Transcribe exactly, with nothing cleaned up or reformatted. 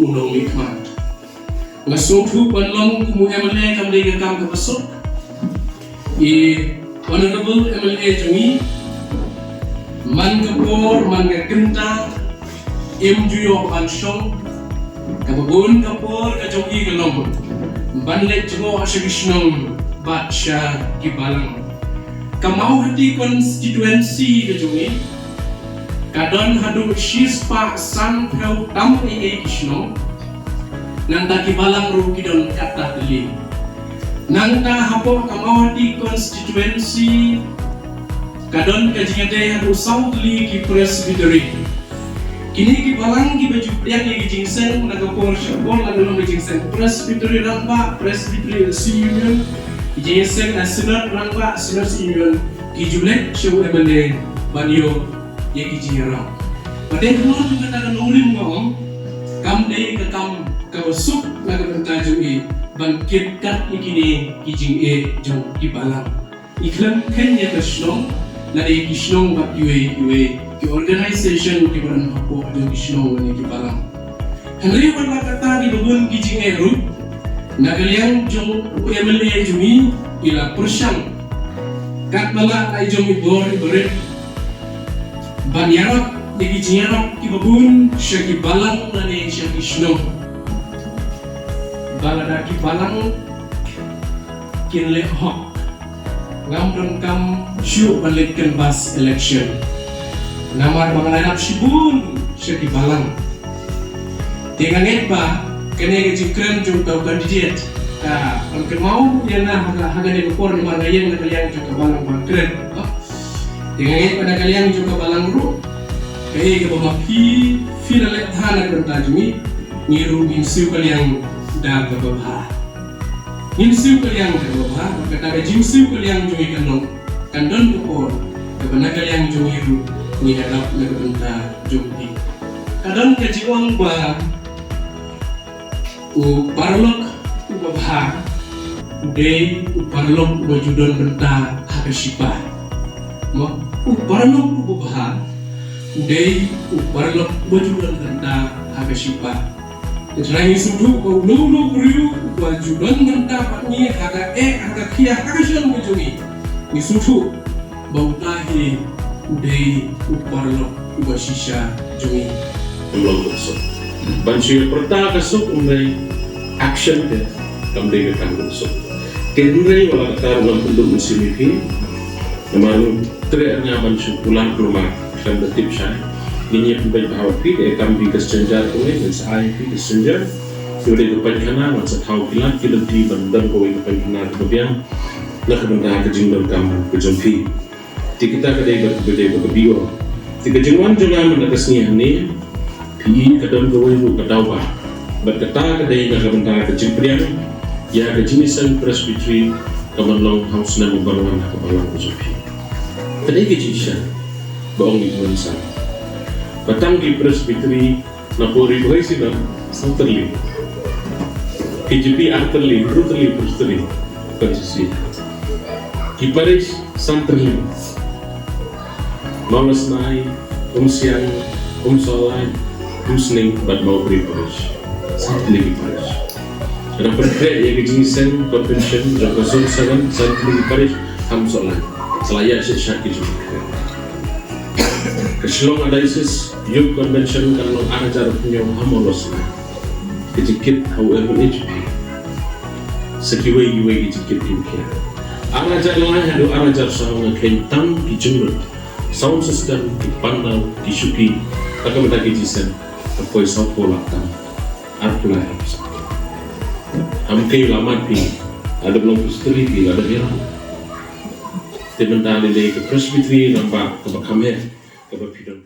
u nongmihkhmat. Nga sngewthuh ban long kum u M L A kam dei ka kam kaba suk. I Honorable M L A jong ngi, man ka por man ka kynta, im ju ïoh ban shong. Kaba bun ka por ka jong i ka long ban leit jngoh sha ki shnong bad sha ki balang. Ka Mawhati constituency ka jong i ka don haduh shispah sanphew tam ei ei ki shnong. Nangta ki balang ruh ki don katta tylli. Nangta hapoh ka Mawhati constituency ka don ka jingïadei haduh saw tylli ki presbytery. Kine ki balang kiba ju pdiang ïa ki jingseng na ka por sha ka por, la ka long ka jingseng presbytery rangbah, presbytery C union, ki jingseng na synod rangbah, synod C union, ki ju leit sha u M L A ban ïoh ïa ki jingïarap. Bad dei kumno kata ka nongrim nga ong, kam dei ka kam kaba suk na ka bynta jong i ban kit kat ïa kine ki jingeh jong ki balang. I khlem kheiñ ïa ka shnong lane ki shnong bad kiwei kiwei ki organisation kiba don hapoh jong ki shnong lane ki balang. Hynrei wat la katta kiba bun ki jingeh ruh, na ka liang jong u M L A jong i, i la pyrshang katba lah na i jong i bor i barit ban ïarap ïa ki jingïarap kiba bun sha ki balang lane sha ki shnong. Ba lada ki balang kin leh hok, ngam donkam shuh ban leit canvass election. Namar ba nga la ïarap shibun sha ki balang. Te nga ngeit ba kane ka jingkren jong uta u candidate ka pynkynmaw ïa nga ha ka, ha kane ka por, namar nga ïeng na ka liang jong ka balang ba kren. Te nga ngeit ba na ka liang jong ka balang ruh, kaei kaba ma phi, phi la leh bha na ka bynta jong ngi, ngi ruh ngin siew ka liang da kaba bha. Ngin siew ka liang da kaba bha, bad kata ka jingsiew ka liang jong ngi kan long, kan don ka por kaba na ka liang jong ngi ruh ngin ïarap na ka bynta jong phi. Ka don ka jingong ba u paralok uba bha u dei u paralok uba ju don bynta ha ka shipa. Mo, u paralok uba bha u dei u paralok uba ju don bynta ha ka shipa. Te trai ngi sngewthuh ba uno uno u briew uba ju don bynta bad ngi ha ka eh, ha ka khia, ha ka shnong ka jong ngi, ngi sngewthuh ba uta hi u dei u paralok uba shisha jong ngi. Ym long ka suk. Ban shu ïa pyrta ka suk, ym dei action te, kam dei ka kam ka suk. Te hynrei wat la katta ruh ngam pynduh mynsiem ïa phi. Namar ngi treh ïa nga ban shu kular kulmar khlem da tip shai. Ngin ïa pynbeit bha ïa phi, te kam phi ka stranger kumne, ngan sa ai phi ka stranger. Te wat dei ka painkhana, ngan sa thaw ki lad ki lynti ban don kawei ka painkhana kaba biang na ka bynta ka jingdonkam ka jong phi. Te kita ka dei ba, ba dei ba ka B O. Te ka jingwan jong nga mynta ka sngi hangne, phi i ka don kawei ruh ka daw ba. Bad kata ka dei na ka bynta ka jingpdiang ïa ka jingïaseng Presbytery ka ban long ha u snem uban wan ha ka balang ka jong phi. Ka dei ka jingshisha ba ong ïa ki nongsan. Ba tang ki Presbytery na puri bhai sina, san tylli. K J P ar tylli, hynriew tylli, hynriew tylli. Kan sisi. Ki parish san tylli. Mawlasnai, Umsiang, Umsohlait, Umsning bad Mawpuri parish. San tylli ki parish. Ra pyntrei ïa ki jingïaseng convention jong ka zone seven, san tylli ki parish ha Umsohlait. Sa la ïa shisha ki jong. Ka Shillong Archdiocese Youth Convention kan long ar hajar hynñiew ha Mawlasnai. Ka jingkit ha u M N H P. Sa kiwei kiwei ki jingkit ki mkhia. Ar hajar lai haduh ar hajar saw nga kheiñ tang ki jingmut, sound system, ki pandal, ki shuki, ha ka bynta ki jingïaseng, ka poi sawphew lak tam. Arphew lai arphew saw. Ham kei la mat phi, lada long presbytery phi, lada biang. Te mynta lei lei ka presbytery rangbah kaba kham heh, kaba phi don.